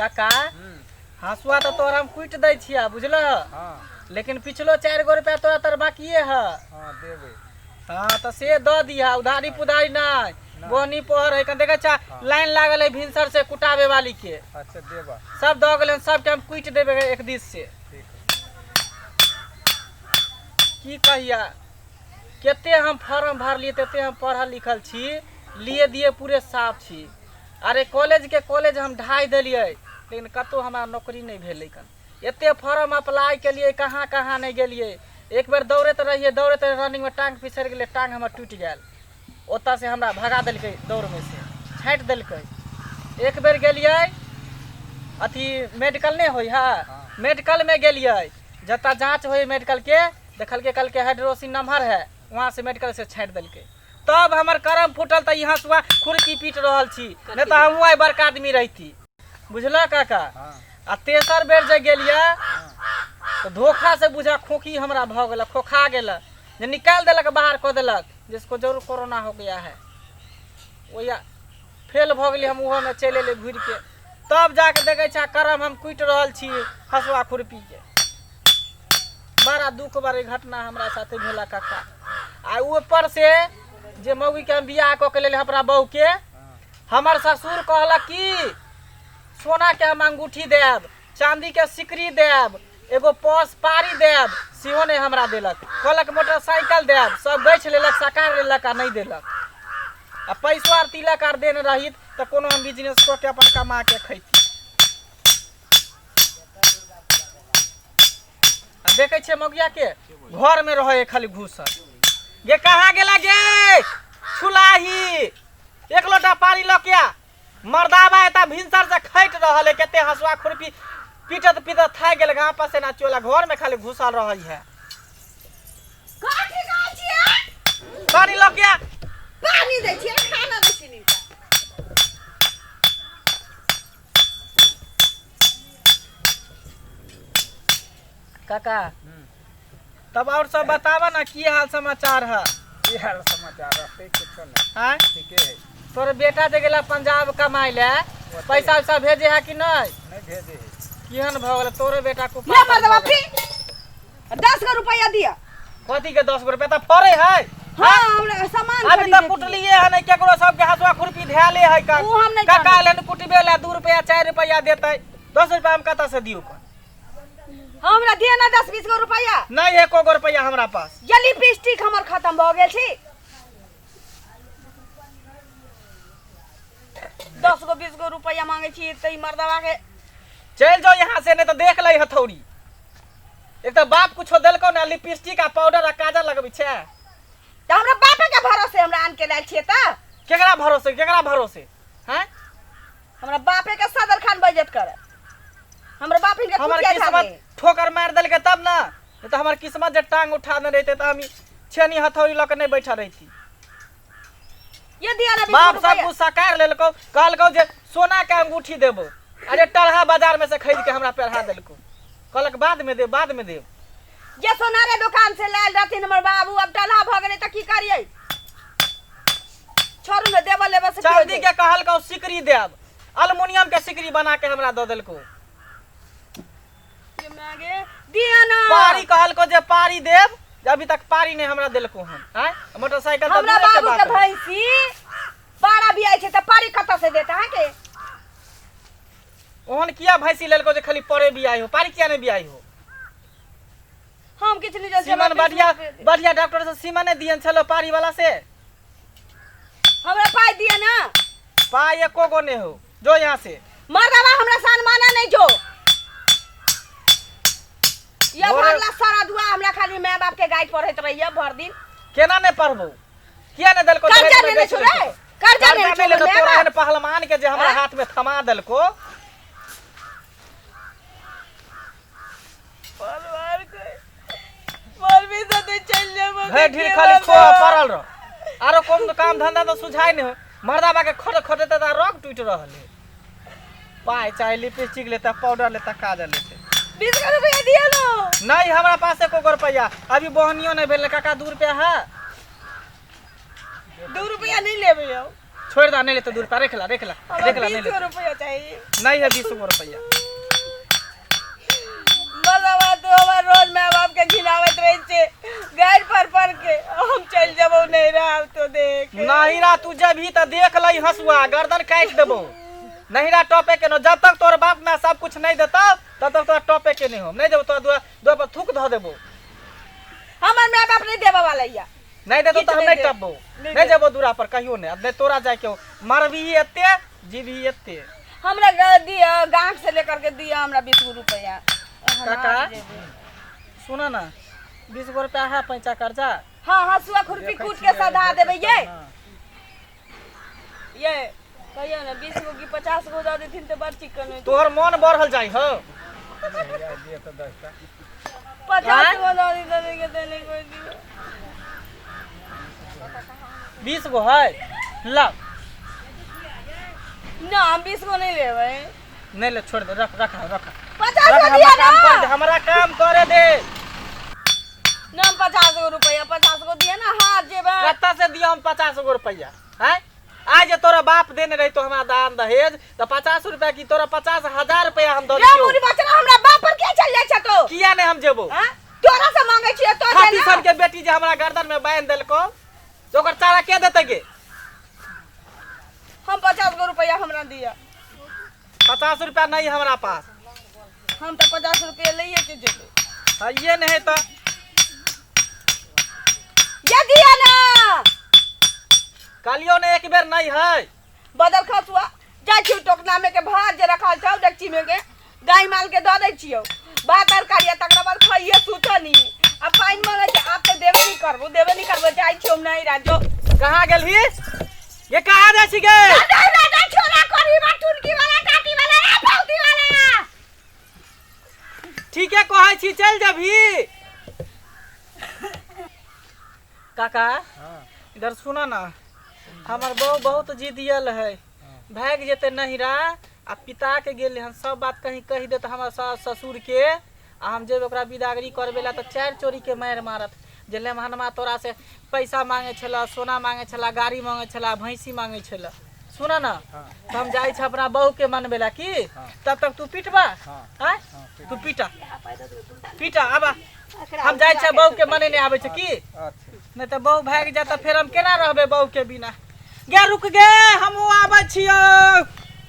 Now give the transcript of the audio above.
काका हँसुआ तऽ तोरा हम कुटि दै छियै बुझलह हँ लेकिन पिछलो 4 गो रुपया तोरा तर बाकिए है। हँ, देबै। हँ, तऽ से दऽ दिहा, उधारी पुधारी नहि। बोनी पोहर है, देखै छा, लाइन लागल है भिनसर से कुटाबे वाली के। अच्छा, देबा। सब दऽ गेलै, सबके हम कुटि देबै एक दिस से। ठीक। की कहिया, कते हम फॉर्म भरलियै, तते हम पढ़ल लिखल छी, लिए दिए पूरे साफ छी। अरे, कॉलेजके कॉलेज हम ढाइ देलियै, लेकिन कतहु हमरा नौकरी नहि भेलै कन। एते फॉर्म अप्लाई केलियै, कहाँ कहाँ नहि गेलियै। एक बेर दौड़ैत रहियै, दौड़ैत रनिंगमे टाँग फिसरि गेलै, टाँग हमर टूटि गेल। ओतऽसँ हमरा भगा देलकै, दौड़मे से छाँटि देलकै। एक बेर गेलियै, अथी मेडिकल नहि होइ है, मेडिकलमे गेलियै, जतऽ जाँच होइ मेडिकलके, देखलकै, कहलकै हाइड्रोसिन नम्हर है, वहाँसँ मेडिकल से छाँटि देलकै। तब हमर करम फूटल तऽ ई हँसुआ खुरपी पीट रहल छी, नहि तऽ हमहूँ आइ बड़का आदमी रहिती, बुझलह काका? आ तेसर बेर जे गेलियै तऽ धोखा से बुझा खोखी हमरा भऽ गेल, खोखा गेल, जे निकालि देलक, बाहर कऽ देलक, जिसको जरूर कोरोना हो गया है। ओया फेल भऽ गेलियै हम ओहोमे, चलि एलियै घुरिके। तब जाके देखै छै करम हम कुटि रहल छी हँसुआ खुरपीके। बड़ा दुख बड़ी घटना हमरा साथे भेला काका। आ ऊपर से जे मौगीके हम बियाह कऽ के लेलियै, अपना बहूके, हमर ससुर कहलक कि सोनाके हम अंगूठी देब, चांदीके सिकरी देब, एगो पस पारी देब, सेहो नहि हमरा देलक। कहलक मोटरसाइकिल देब, सब बेच लेलक, सकार लेलक आ नहि देलक। आ पैसो आर तिलक आर देने रहित तऽ कोनो हम बिजनेस कऽ के अपन कमा के खैती। आ देखै छियै मौगिया के घरमे रहै है खाली घुसल। गे, कहाँ गेला गे छुलाही? एक लोटा पानी लऽ के आ। मर्दाबा एता भिनसर से खटि रहल है, कते हंसुआ खुरपी पीटत पीटत थाकि गेल, घाम पसेना चोला, घर में खाली घुसल रहै है। कथी कहै छियै? पानी लऽ के आ। पानी दै छियै, खाना दै छियै निमका। काका, तब और सब बतावा ना, की हाल समाचार है? की हाल समाचार रहतै? कुछो नहि। आँय? ठीके है। तोर बेटा जे गेला पंजाब कमाइ ले, पैसा उसा भेजे है कि नहीं? नहि भेजे है। केहन भऽ गेल तोरे बेटा को? ले मर्दवा, फिर 10 गो रुपया दिया। कथी के 10 गो रुपया? तऽ फड़े है। हाँ, हमरा सामान अभी खरीदे तक कुटलिए है नहीं केकरो, सबके हंसुआ खुरपी धैले है का। उ हम नहीं काका जानै। एलन कुटबे ला 2 रुपया 4 रुपया देतै, 10 रुपया हम कतऽ से दियौ कन? हमरा दिया ना 10-20 गो रुपया। नहीं एको गो रुपया हमरा पास। ये लिपस्टिक हमर खत्म भऽ गेल छी। 10 गो 20 गो रुपया मांगे छी तऽ ई मर्दवा के। चलि जाओ यहाँ से, नहीं तो देख ले हथौड़ी। एक तऽ बाप कुछो देलकौ ना, लिपस्टिक आ पाउडर आ काजल लगबै छै। तऽ हमरा बापे के भरोसे हमरा आन के लायल छियै तऽ। केकरा भरोसे, केकरा भरोसे हैं? हमरा बापे के सदर खान बेइज्जत करे, हमरा बाप हिनका हमर कुटिया किस्मत झाड़े। ठोकर मारि देलकै तब ना, नहीं तऽ हमर किस्मत जे टांग उठा देने रहितै तऽ हम ई छेनी हथौड़ी लऽ के नहि बैठल रहिती। ये दिया ना 20 बाप गो सब रुपया। कुछ सकार लेलकौ, कहलकौ जे सोना के अंगूठी देबो, अरे टरहा बाजार में से खरीद के हमरा पहिरा देलकौ। कहलक बाद में देब, बाद में देब। जे सोनारे दुकान से लायल रहथिन हमर बाबू, अब टलहा भऽ गेलै तऽ की करियै? छोड़ू ने, देबऽ लेबऽ से की चांदी होतै? के कहलकौ सिकरी देब, अल्मुनियम के सिकरी बना के हमरा दऽ देलकौ। ये मागे, दिया ना। पारी कहलकौ जे पारी देब, जे अभी तक पारी नहीं हमरा देलकौ हन। आँय, मोटरसाइकिल तऽ हमरा दूरे के बाबू बात के है। भैंसी पारा भी आई छै तऽ पारी कतऽ से देत अहाँके? ओहन किया भैंसी लेलकौ जे खाली परे बियाई हो, पारी किया नहीं बियाई हो? हम किछु नहि जानै छी, सीमन हमरा 20 बढ़िया रुपया दे। बढ़िया डॉक्टर से सीमन नहीं दियन छलो पारी वाला से। हमरा पाइ दिया ना। पाई एको गो नहीं हो, जो यहाँ से। मर्दवा, हमरा सान माना नहीं जो ये भरला सारा दुआ। हमरा खाली माय बाप के गाइड पढ़ैत रहिए भर दिन। केना नहीं पढ़बो? किया नहीं देलको? कर्जा दहेज में लेने बेच छौ रे? देलको। कर्जा लेने कर्जा छौ नहीं लेने माय तोरा बाप? एहन पहलवान के जे हमरा आँय? हाथ में थमा देलको। पहलवान के मरबी साथे चलि जेबो। भरि ढीर खाली खो पड़ल रह, आरो कोन काम धंधा तो सुझाय नहीं हो। मर्दाबा के खट खटेते तऽ रग टूटि रहल है। पाइ चाहे लिपस्टिक लेता, पाउडर लेता, काजल लेते। 20 गो रुपया दिया लो। नहीं हमरा पास एको गो रुपया, अभी बोहनियो नहीं भेल। काका, 2 रुपया है? 2 रुपया नहीं लेबै हम। छोड़ दा, नहीं लेते 2 रुपया, रख ला रख ला हमरा रख ला, नहीं 20 गो लेते। रुपया चाहिए। नहीं है 20 गो रुपया। मरवा तो हमार रोज माय बाप के घिनावत रहे छे गाड़ पर पर के, हम चल जबो नहीं रहा तो देख। नहीं रा तू जब ही तो देख लई हंसुआ गर्दन काट देबो। नहीं रा टॉपे के नो, जब तक तोर बाप में सब कुछ नहीं देता तब तक तोरा टॉपे के नहीं हो। नहीं देबो तोरा दुआ दुआ पर थूक धो देबो। हमार माय बाप नहीं देबो वाला या। नहीं देतो तो हम किछु नहीं नहीं टपबो, नहीं नहीं जेबो दूरा पर कहियो नहीं। अब नहीं तोरा जाए के हो, मरबी एते जीबी एते। हमरा दिया गांठ से लेकर के दिया हमरा 20 गो रुपया। काका सुना ना, 20 गो रुपया है पैसा कर्जा। हाँ हंसुआ खुरपी कूट के सधा देबे ये ये कहियो ना 20 गो की 50 गो दऽ देथिन तऽ बड़ चिकन होइत। तोहर मन बढ़ल जाइ हो। दिए तो 10 टा। 50 गो दऽ देथिन के देने कोइ दियो। 20 गो है ला। ना हम 20 गो नहीं लेबै। नहीं ले, छोड़ दे, रख रख रख। 50 रख, गो हमरा दिया काम ना। कर दे, हमरा काम करे दे। ना हम 50 गो रुपया, 50 गो दिया ना, हार जेबै। कत्ता से दिया हम 50 गो रुपया? हैं आज जे तोरा बाप देने रही तो हमरा दान दहेज तो 50 रुपया की तोरा 50,000 रुपया हम दऽ रे दियौ। मुरी बचना हमरा बाप पर किया चल जाइ छ तो? किया नहीं हम जेबो? हैं? तोरा से मांगे छियै तो खाती देना। सन के बेटी जे हमरा गर्दन में बांध देलको तो ओकर चारा के देतै गे? हम 50 गो रुपया हमरा दिया। 50 रुपया नहीं हमरा पास। हम तो 50 रुपया लइए के जेबै। हाँ, ये नहीं तो ये दिया ना। कालियो ने एक बेर नहीं है। बदल खसुआ जाइ छियौ टोकना में के भात जे रखल छौ डेकची में के गाय माल के दऽ दै छियौ भात तरकारी, तकरा बाद खाइए सुतनी। आ पानि मांगै छै आब तऽ देबे नहीं करबो, देबे नहीं करबो, जाइ छियौ नहीं राजो। कहाँ गेलही ये? कहाँ जाइ छी गे? नहीं राजा छोरा करी बा टुनकी वाला टाटी वाला रे भौती वाला। ठीके कहै छी, चल जबही। काका हाँ इधर सुनो ना, हमर बहू बहुत जिदियल है, भागि जेतै नहिरा आ पिता के गेल हन सब बात कहीं कहि देत हमर सास ससुर के, आ हम जेबै ओकरा बिदागरी करबै ला तऽ 4 चोरी के मारि मारत। जे लेमहनमा तोरा से पैसा मांगे छला, सोना मांगे छला, गाड़ी मांगे छला, भैंसी मांगे छला। सुन ना, तो हम जाइ छी अपना बहू के मनबै ला की, तब तक तू पिटबा। आँय तू पीटा पीटा आबा, हम जाइ छी बहू के मने नहीं आबै छै की, नहीं तऽ बहू भागि जाए तऽ फेर हम केना रहबै बहू के बिना। गे रुक गे, हमहूँ आबै छियौ।